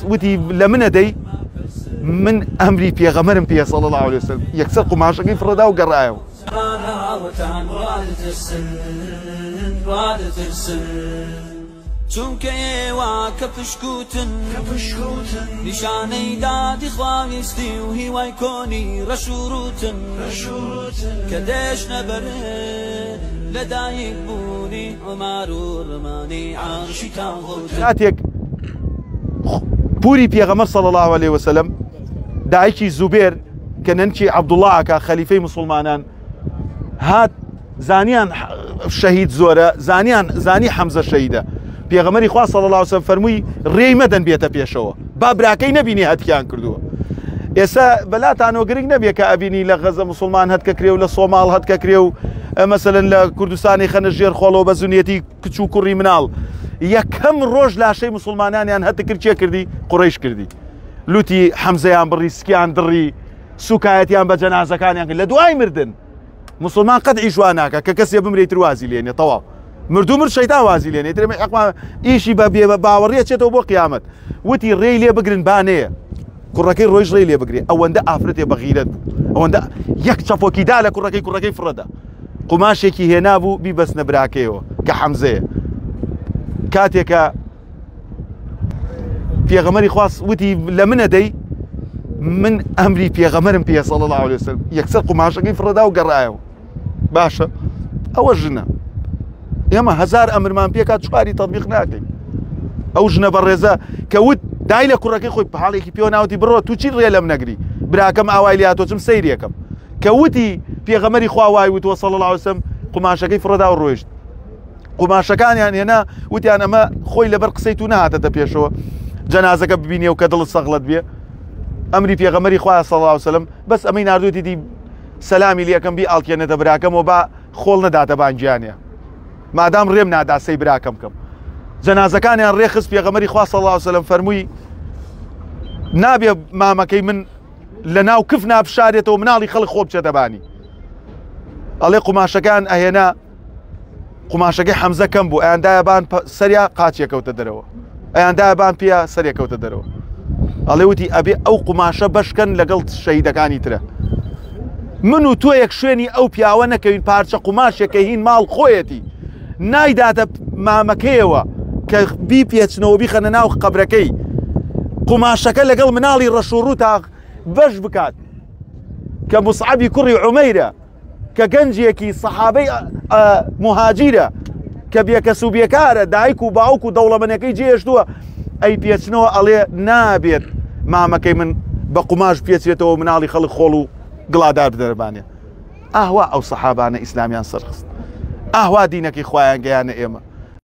وتی لە منە دەی من ئەمری پێغەمەرم پێ صلی الله علیه وسلم یەکسەر قوماشەکەی فڕێدا و گەڕایەوە. چونکە ئێوە کە پشکوتن نیشانەی دادی خواویستی و هیوای کۆنی ڕەش و ڕووتن کە دێشنە بەرێ لەدایک بوونی عومار و ڕمانی عەرشی تاغوتن. کاتێک پوری پێغەمبەر صلی الله علیه وسلم دایکی زوبێر کە نەنکی عەبدوڵڵا ئەکا خەلیفەی موسڵمانان هات زانیان شەهید زۆرە زانیان زانی حەمزە شەهیدە پێغەمەری خوا صلی الله علیه وسلم فەرمووی ڕێی مەدەن بێتە پێشەوە با براکەی نەبینی هەتکیان کردووە ئێستا بەلاتانەوە گرنگ نەبێ کە ئەبینی لە غەزە مسلمان هەتکە کرێ و لە سۆماڵ هەتکە کرێ و مەسەلەن لە کوردستانی خەنە ژێر خۆڵەوە بە زونیەتی کچ و کوڕی مناڵ یەکەم ڕۆژ لاشەی مسلمانانیان هەتە کرد چێ کردی قڕیش کردی لوتی حەمزەیان بڕی سکیان دڕی سوکایەتیان بە جەنازەکانیان کرد لە دوای مردن مسلمان قەت ئیش وا ناکە کە کەسێ بمرێ تر وازی لێنێ تەواو مردوو مرد شەیتان وازی لێنێ ترێ حەقمان ئیشی بە بێ بە باوەڕیە چێتەوە بۆ قیامەت وتی ڕێی لێ بگرن با نەیە کوڕەکەی ڕۆیش ڕێی لێ بگرێ ئەوەندە ئافرەتێ بە غیرەت بوو ئەوەندە یەک چەپۆکی دا لە کوڕەکەی کوڕەکەی فڕەدا قوماشێکی هێنابوو بیبەستنە براکەیەوە کە حەمزەیە کاتێکە پێغەمەری خواست وتی لە منە دەی من ئەمری پێغەمەرم پێ صلی الله علیه وسلم یەکسەر قوماشەکەی فڕێدا و گەڕایەوە باشە ئەوە ژنە ئێمە هەزار ئەمرمان پێکات چواری تەطبیق ناکەین ئەو ژنە بەڕێزە کە وت دای لە کوڕەکەی خۆی پاڵێکی پێوە ناوتی بڕۆ تو چی ڕێ لەم نەگری براکەم ئاوای لاتۆچم سەیرێکم کە وتی پێغەمەری خوا وای وتوە صلی الله علیه وسلم قوماشەکەی فڕێدا و ڕۆیشت قوماشەکانیان هێنا وتیان ئەمە خۆی لەبەر قسەی تو نەهاتەتە پێشەوە جەنازەکە ببینێ و کە دڵت سەغڵەت بێ ئەمری پێغەمەری خوا صلی الله علیه وسلم بەس ئەمەی ناردوێتی دی سەلامی لەکەم بی ئاڵکێنێتە براکەم و با خۆڵ نەداتە بانگیانە مادام ڕێم نادا سەی براکەم کەم جەنازەکانیان ڕێخست پێغەمەری خوا صلی الله علیه وسلم فەرمووی نابێ مامەکەی من لە ناو کف نابشارێتەوە مناڵی خەڵک خۆ بچێتە بانی ئەڵێ قوماشەکان ئەهێنا قوماشەکەی حەمزە کەم بوو ئەیاندایە بان سەریا قاچیە کەوتە دەرەوە ئەیاندایە بان پێیا سەرێ کەوتە دەرەوە ئەڵێ وتی ئەبێ ئەو قوماشە بەشکەن لەگەڵ شەهیدەکانی ترە من و تۆ یەک شوێنی ئەو پیاوە نەکەوین پارچە قوماشێکە هین ماڵ خۆیەتی نایداتە مامەکەیەوە کە بیپێچنەوە بیخەنە ناو قەبرەکەی قوماشەکە لەگەڵ مناڵی ڕەش و ڕوو تا بەش بکات کە مصعبی کوڕی عومەیرە کە گەنجێکی سەحابەی موهاجیرە کە بێکەس و بێکارە دایک و باوک و دەوڵەمەنەکەی جێهێشتووە ئەی پێچنەوە ئەڵێ نابێت مامەکەی من بە قوماش پێچێتەوە مناڵی خەڵک خۆڵ و گڵادار بدەربانێ ئاوا ئەو سەحابانە ئیسلامیان سەرخست ئاوا دینەکەی خۆیان گەیانە ئێمە.